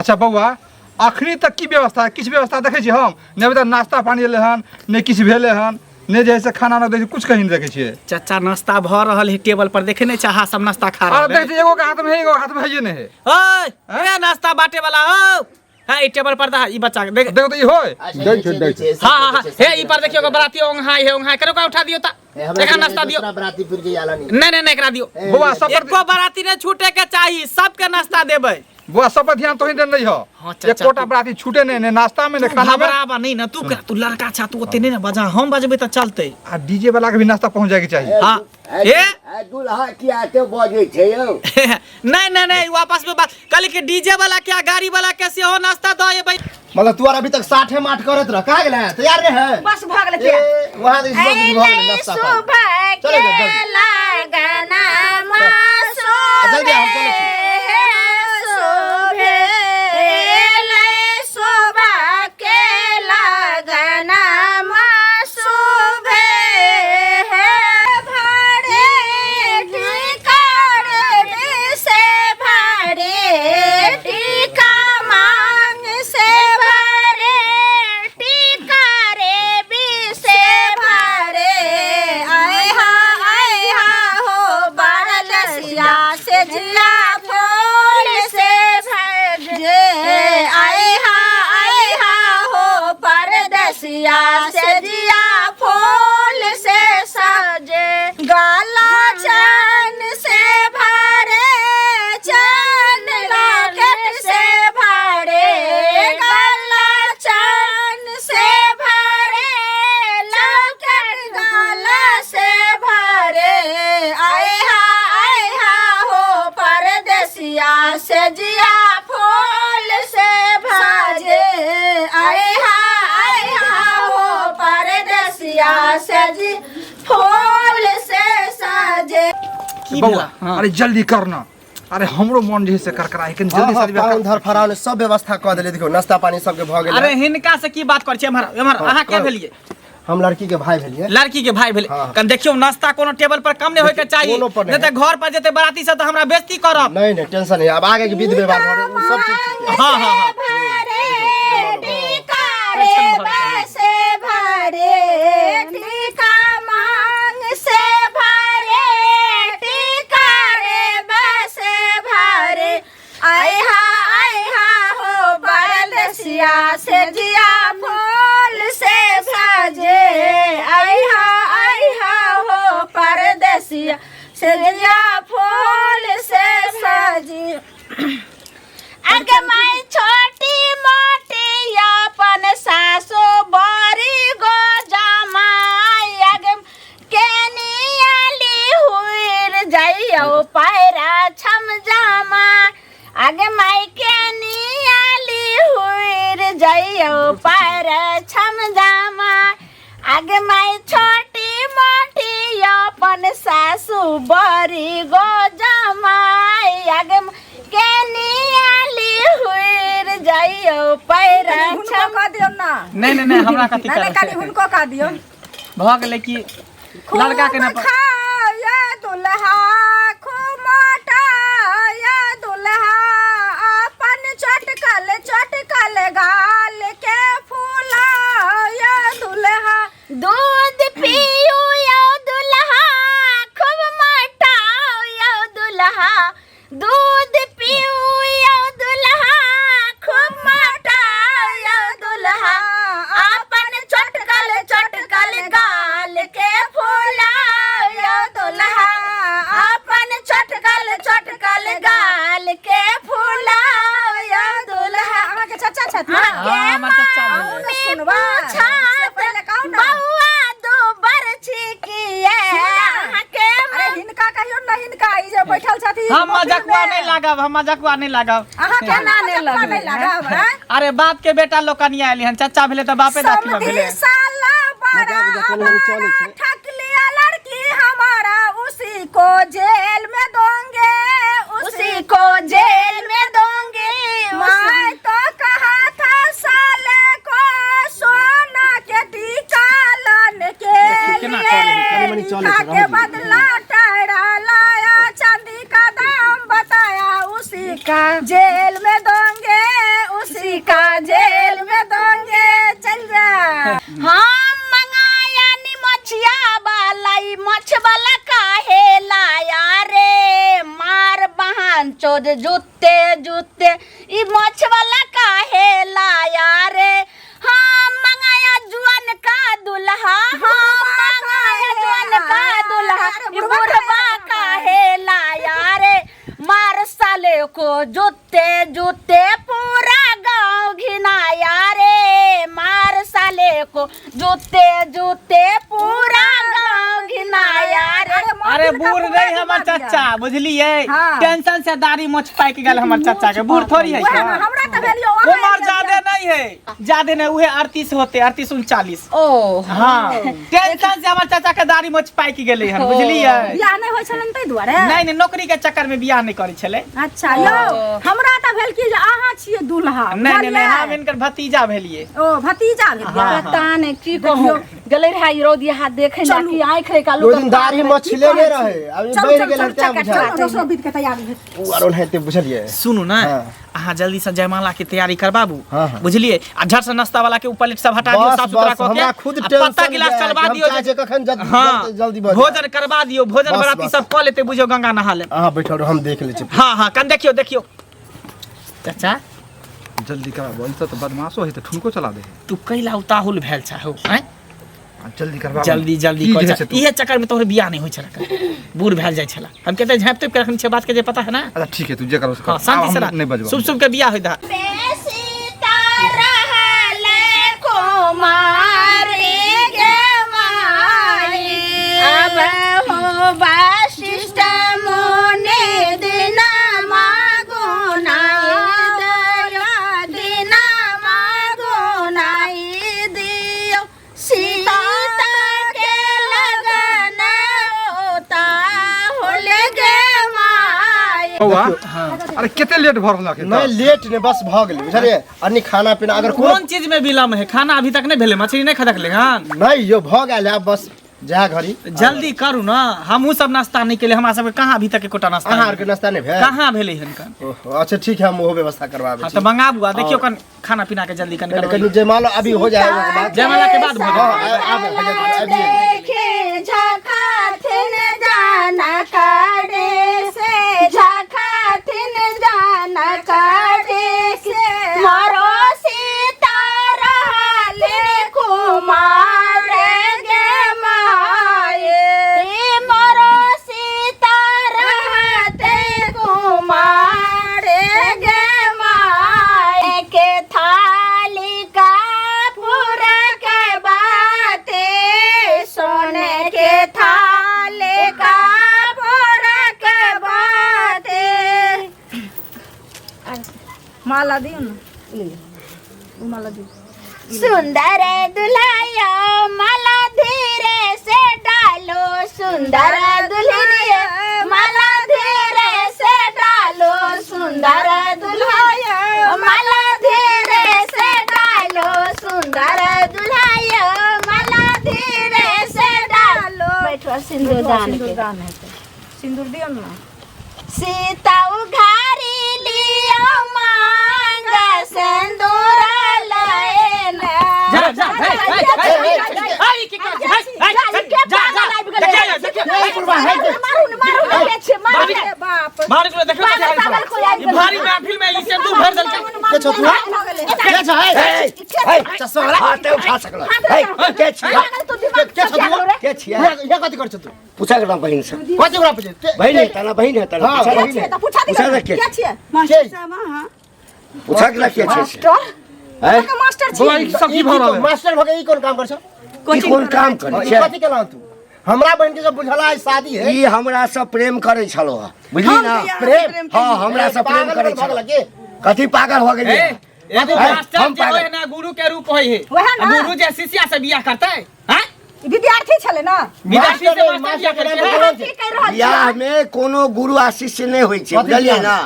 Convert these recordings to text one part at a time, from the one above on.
अच्छा बौआ, अखनी तक की व्यवस्था, किछु व्यवस्था देखै छी हम नहि? अभी तक नाश्ता पानी एलै हन नहि, किछु भेलै हन नहि, जे है से खाना नहि देखै छी, किछु कहीं नहि देखै छियै। चचा, नाश्ता भऽ रहल है टेबल पर, देखे नहि चाहा सब नाश्ता खा अरे रहल देखै छी, एगो के हाथमे है, एगो के हाथमे है नहि है। ओए ए नाश्ता बांटे वाला हो हां, ई टेबल पर दा, ई बच्चा के देख। देखो तऽ ई होय। दै छै, दै छै। हां हां हां, हे ई पर देखियो बराती ओंघाई है, ओंघाई करो का उठा दियो ता, एकरा नाश्ता दियो। बराती फिर के आला नहीं। नहीं नहीं नहीं, एकरा दियो। बौआ सब पर एको बराती नहीं छूटे के चाहिए, सबके नाश्ता देबै। बौआ, सब पर ध्यान तोही देने हो। हाँ, चचा, एकोटा बराती छूटे नहीं, ने नाश्ता में ने तू खाना में। घबराबा नहीं ना तू, तू लड़का छा, तू ओते नहीं ना बजा, हम बजबै तऽ चलतै। आ डीजे वाला के भी नाश्ता पहुंच जाए के चाहिए। हाँ ए ए दुल्हा किया ते बजै छै यौ? नहीं नहीं नहीं, वापस में बात कहली कि डीजे वाला क्या, गाड़ी वाला के सेहो नाश्ता दऽ एबै। मतलब तू आर अभी तक साठे माठ करत रह, कहाँ गेल है? तैयार नहीं है? बस भऽ गेलै। ए, वहाँ से सब कुछ भऽ गेलै, नाश्ता पानी। सुबह चलो के जाओ, जल्दी। लगना जल्दी हम चलै छी। शोभे सुबह के लगना शोभे भरे टिकार से भरे टीका मांग से भरे टीका रे से भरे आय हा आय हा हो बरदसिया से जिया फूल से भरे आय हा आय हा हो परदसिया से जिया फूल से सजे गाला चैन से भरे चैन लॉकेट से भरे गाला चैन से भरे लॉकेट गाला से भरे आय हा आय हा हो परदेसिया से जिया फूल से भरे आय हा आय हा हो परदेसिया से जी फूल से सजे। की बौआ भेला? हाँ। अरे जल्दी करना, अरे हमरो मन जे है से करकरा है, कनी हाँ, जल्दी हाँ, शादी पाहुन ब्याह धर फराउन सब व्यवस्था कऽ देले, देखियौ नाश्ता पानी सबके भऽ गेलै। अरे हिनका से की बात करै छी? एम्हर एम्हर। अहाँ के कहू। भेलियै? हम लड़की के भाई भेलियै। लड़की के भाई भेलै? हाँ। कन देखियौ, नाश्ता कोनो टेबल पर कम नहीं होय के चाहिए, कोनो पर नहीं नहीं। तऽ घर पर जेतै बराती सब तऽ हमरा बेइज्जती करब। नहीं नहीं, टेंशन नहीं, अब आगे के विध व्यवहार भऽ रहल, उ सब चीज ठीक है। हाँ, हाँ, हाँ। भरे टीका रे बसे भरे टीका मांग से भरे टीका रे बसे भरे आय हा आय हा हो बरदसिया से जिया फूल से सजे आय हा आय हा हो परदेसिया से जिया फूल से सजे। अगे माई छोटी मोटी अपन सासु बड़ी गो जमाई, अगे केनियाली हुइर जाइयो पैरा छम जमा, आगे माई केनियाली हुइर जाइयो पैरा छम जमा, आगे माई छोटी मोटी अपन सासु बड़ी गो जमाई, आगे केनियाली हुइर जाइयो पैरा हुनको छम कह दियौ ना। नहीं नहीं नहीं, हमरा कथी नहीं नहीं, करब? कनि हुनको कह दियौ। भऽ गेलै कि लड़का के ना खूब खाओ दुल्हा, खूब मोटाया दुल्हा, अपन चटकल चटकल गाल के फूलाया दुल्हा। दूध पियो यो दुल्हा, खूब मोटाओ यो दुल्हा, दूध पियो यो दुल्हा, खूब मोटाओ यो दुल्हा, अपन चटकल चटकल गाल के फूलाओ यो दुल्हा, अपन चटकल चटकल गाल के फूलाओ यो दुल्हा। अहाँके चचा छथि? हाँ, हमर चचा भेलै। सुनबा से पहिले कहू ना। बौआ दो बर छिकिए अहाँके। अरे हिनका कहियौ ना, हिनका ई जे बैठल छथिन हम मोबिल मजकुआ में। नहीं लागब, हम मजकुआ नहीं लागब। अहाँ केना नहि नहि लगबै, नहि लागब हैं? अरे बाप के बेटा लोकनिया एली हन, चचा भेलै तऽ बापे दाखिल समधी भेलै। साला बड़ा मजाक उजाक कनि मनि चलै छै। ठक लिया लड़की हमारा, उसी को जेल में दोंगे, उसी को जेल में दोंगे। मैं तो कहा था साले को सोना के टीका लाने के केना लिए, करै है, कनि मनि चलै टीका छै, के रहऽ दियौ। बदला टायरा लाया, चांदी का दाम बताया, उसी का जेल में दोंगे, रोज जूते जूते ई मोछ वाला काहे लाया रे। हाँ मंगाया जुआन का दुल्हा, हाँ मंगाया जुआन का दुल्हा, ई बुढ़वा काहे लाया रे। मार साले को जूते जूते पूरा गांव घिनाया रे, मार साले को जूते जूते पूरा गांव घिनाया रे। अरे बूढ़ नहीं हमर चचा, बुझलिए? हाँ। टेंशन से दाढ़ी मोछ पाकि गेल हमर चचा के, बूढ़ थोड़ी है। वएह ने, हमरा तऽ भेल यौ अहाँ उमर ज्यादा नहीं है, ज्यादा नहीं, उहे 38 होते, 38 39। ओ हाँ, टेंशन से हमर चाचा के दाढ़ी मोछ पाकि गेलै हन, बुझलिए? बियाह नहि होइ छलनि ताहि दुआरे? नहीं नहीं, नौकरी के चक्कर में बियाह नहीं करै छलै। अच्छा यौ, हमरा तऽ भेल कि जे अहाँ छियै दुल्हा। नहीं नहीं नहीं, बुझलियै? हम इनकर भतीजा भेलिए। ओ भतीजा भेलियै। हाँ। पता नहीं की कहूँ, गेलै रहे ई रौदी हाथ देखे ना कि आँखि रे कालू। ओहि दिन दाढ़ी मछले नहि रहे, अभी चलू बढ़ि चलू गेल चलू हन तें चलू बुझाइ। चलू दोसरो विध के तैयारी हेतै। उ आरो हेतै, बुझलियै? सुनू ना, हाँ। अहाँ जल्दी से जयमाला के तैयारी करबाबू, हाँ, हाँ। बुझलिए? आ झट से नाश्ता वाला के ऊपर प्लेट सब हटा दियो, बस, साफ सुथरा बस, कऽ के हमरा खुद आ टेंशन पत्ता गिलास यऽ, चलबा हम दियो। चाहै छियै कखन हाँ, जल्दी भऽ जाय। भोजन करबा दियो, भोजन बस, बराती बस। सब कऽ लेते, बुझियो गंगा नहा ले। अहाँ बैठल रहू, हम देख लै छी। हाँ हाँ, कन देखियो देखियो चाचा। जल्दी करबा, ई तऽ बदमाशो है तऽ ठुनको चला दे। तू कैला उताहुल भेल छा हो, आँय? आ, जल्दी करबा। जल्दी जल्दी की कऽ जे जा। छै तू? इहे चक्कर में तोहर बियाह नहीं होइ छला, बूढ़ भेल जाइ छला। हम कहते झाँपि तोपि के रखने छियै बात के जे पता है ना। अच्छा ठीक है, तू जे करो से कर। हाँ, शांति आब से हम रह। नहीं बजबो। शुभ शुभ के बियाह होय दा। सीता रहले कुमारी गे माई, अब हो वशिष्ठ मुनि दिना मागो नाई दियो, दिना मागो नाई दियो। सीता के लगन होता होल गे माई। बौआ, अरे कते लेट भऽ रहल है? नहि लेट नहि, बस भऽ गेलै, बुझलियै? अन्य खाना पीना अगर कोनो कोन चीज में विलम्ब है? खाना अभी तक नहीं भेलै, मछली नहीं खदकलै हन। नहि यौ, भऽ गेल है, बस जा घड़ी। जल्दी करू ना, हमहूँ सब नाश्ता नहीं केले, हमरा सबके कहाँ अभी तक एकोटा नाश्ता अहाँ नहि आरके नाश्ता नहि भेल? कहाँ भेलै हन कन? ओहो, अच्छा ठीक है, हम ओहो व्यवस्था करबाबै हाँ छी। तऽ मंगाबू आ देखियौ कन खाना पीना के जल्दी कन नहि, करबै। कनि जयमाला अभी हो जाए ओकर बाद। जयमाला के बाद भोजन। हाँ, आब हो जाएत, आबिये। देखे झखाथिन जाना काढ़े से, झखाथिन जाना काढ़े से, मारो सीता रहले कुमार गे माए, मारो सीता रहते कुमार गे माए। के थाली का पूरा के बाते, सोने के थाले का पूरा के बाते। माला दियौ ने, ओ माला दियौ। सुंदर दुल्हैया माला धीरे से डालो, सुंदर दुल्हनिया माला धीरे से डालो, सुंदर दुल्हैया माला धीरे से डालो, सुंदर दुल्हैया माला धीरे से डालो। बैठो सिंदूर दान के। सिन्दूरदान हेतै, सिन्दूर दियौ ने। सीता उघारी लियो मांग सिंदूर लैन। जा जा, हे हे हे हे, की करै छी? हे हे, जा जा, देखियौ देखियौ, मारू ने, मारू ने, के छै, मारू ने। बाप भारी को देखियौ, पागल, पागल कोई आबि ई गेलै। भारी महफिल में ई सिंदूर भरि देलकै। के छौ तू? के छौ? हे, हे, चश्मा वाला? हाथ उठा सकल। हे, के छियै? तू दिमाग के छौ तू? के छियै? यहाँ कथी करै छौ तू? पूछा के बहिन से। कथी ओकरा पूछे? बहिन है तना, बहिन है तना। हाँ, पूछा बहिन के है। तऽ पूछा पूछा दियौ के के छियै? के? पूछा के के छै से? हैं? मास्टर बौआ, छी। ई सब की ई भऽ रहल है? मास्टर भऽ के ई कोन काम करै छौ? ई कोन काम करै ई छै? कथी केलहुँ तू? हमरा बहिन के जब बुझला आइ शादी है। ई हमरा से प्रेम करै छलो हँ, बुझली ना? प्रेम? हाँ, हमरा से प्रेम पागल करै भऽ छलो। गेल के? कथी पागल हो गेलियै? हे, एगो हे, मास्टर हम जे होय पागल। है ना, गुरु के रूप होय है। वएह ना। आ गुरु जे शिष्या से बियाह करतै, हैं? विद्यार्थी छलै ना। विद्यार्थी से मास्टर मास्टर बियाह के करै नाम छै। बदलल की छै। कहि रहल छियै? बियाह में कोनो गुरु आ शिष्य नहि होइ छै, कथी बुझलियै बियाह? ना?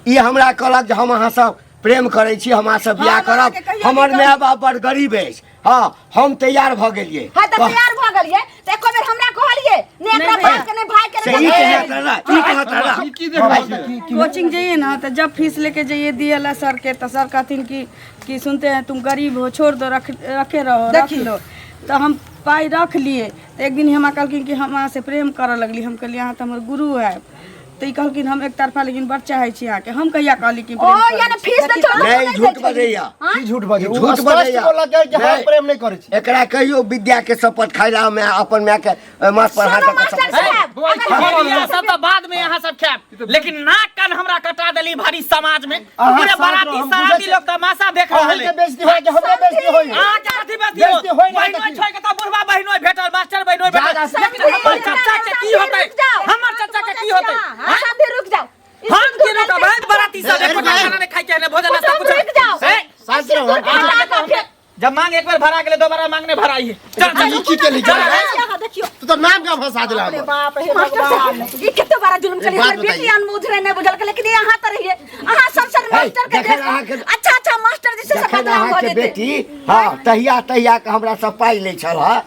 ई हमरा कहलक जे हम अहाँ सब प्रेम करै छी, हम अहाँ सब बियाह हम करब, अहाँके कहियो हमर नहि माय बाप बड़ गरीब अछि। हाँ, हम तैयार भऽ गेलियै। हाँ तऽ तैयार भऽ गेलियै तऽ एको बेर हमरा कहलियै ने एकरा बाप के ने भाई के से ने ई कहिया तोरा, ई कहिया तोरा? ई की देख रहल छियै? कोचिंग जाइए ना तो जब फीस लेके जाइए दिए ला सर के, तो सर कहथिन कि सुनते हैं तुम गरीब हो, छोड़ दो, रख रखे रहो, रख लो। तो हम पाई रख लिए। तो एक दिन हमरा कहलखिन कि हम अहाँ से प्रेम करऽ लगली। हम कहलियै अहाँ तऽ हमर गुरु है। तऽ ई कहलखिन हम एक तरफा लेकिन बड़ चाहै छी अहाँके। हम कहिया कहली कि ओ प्रेम करै यानी छी? फीस नहि छोड़ू। नहीं, झूठ बजैया। की झूठ बजै? झूठ ओ स्पष्ट बजैया। बोललक कि हम नहीं। प्रेम नहीं करै छी। एकरा कहियो विद्या के शपथ खाइला में अपन माय के माथ पर हाथ सुनू दऽ के मास्टर शपथ। साहब, बौआ, अगर की हम- ये सब तो बाद में यहाँ सब खायब, लेकिन नाक कान हमरा कटा देली भारी समाज में। अहाँ पूरे साथ बाराती रहू, हम सराती बुझै छी। लोग तमाशा देख रहल अहाँके है। बेइज्जती होय कि हमरे बेइज्जती होय? अहाँके कथी बेइज्जती बेइज्जती होत? होय नहि बहिनोइ तऽ की? छोड़ि के तऽ बुढ़बा बहिनोइ भेटल, मास्टर बहिनोइ भेटल। जा, लेकिन हमर चाचा के की होतै? रुक जाओ। हमर चाचा के की होतै? हाँ, समझी, रुक जाओ। हम की रुकब? है बाराती सब ए, एको रुक, खाना नहि खाइ के है, भोजन नास्ता कुछ कुछ रुक जाओ। ए, शांत रहो। अहाँ देखो, जब मांग एक बार भरा गेलै, दोबारा मांग नहीं भराई है। चल चल। ई की केली? चल, यहाँ देखियो। तू तो नाम का फंसा देला हमर। बाप हे मास्टर भगवान। साहब, ई कते बड़ा जुल्म एक करी। बात हमर बेटी बताइए। अनबुझ रहे, नहीं बुझल के, लेकिन यहाँ तऽ रहिए अहाँ सब सर मास्टर के जखन देख अहाँके- अच्छा अच्छा मास्टर जी से सब जखन बदनाम भऽ अहाँके जेतै। बेटी, हाँ, तहिया तहिया के हमरा सब पाइ लै छल हँ,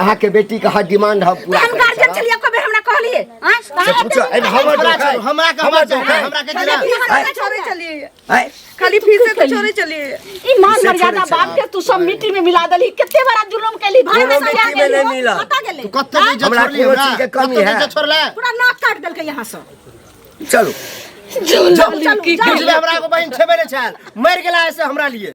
अहाँके बेटी के हर डिमांड हम तऽ पूरा हम करै गार्जियन छलहुँ। छलियै, कभी हमरा कहलियै? आँय? तऽ से अहाँ पूछो, एते एहिमे हमर हमरा दोख है। छोड़ू, हमरा के हमर हमरा दोख है। हमरा के खाली गिरा। फीसे आँय? तऽ छोड़ै छलियै, है? खाली फीसे तऽ छोड़ै छलियै। ई मान से मर्यादा छोड़ै बाप के तू सब मिट्टी में मिला देली। कते बड़ा जुल्म केली भाई। कोनो में मिट्टी में नहीं मिलल। कतऽ गेलै? तू कते इज्जत हमरा छोड़ली कोनो हमरा? चीज के कमी कते है। इज्जत छोड़ले? पूरा नाक काटि देलकै यहाँ से। चलू। चलू, बुझले हमरा एगो बहिन छेबे नहि छल, मरि गेला ऐसे हमरा लिए।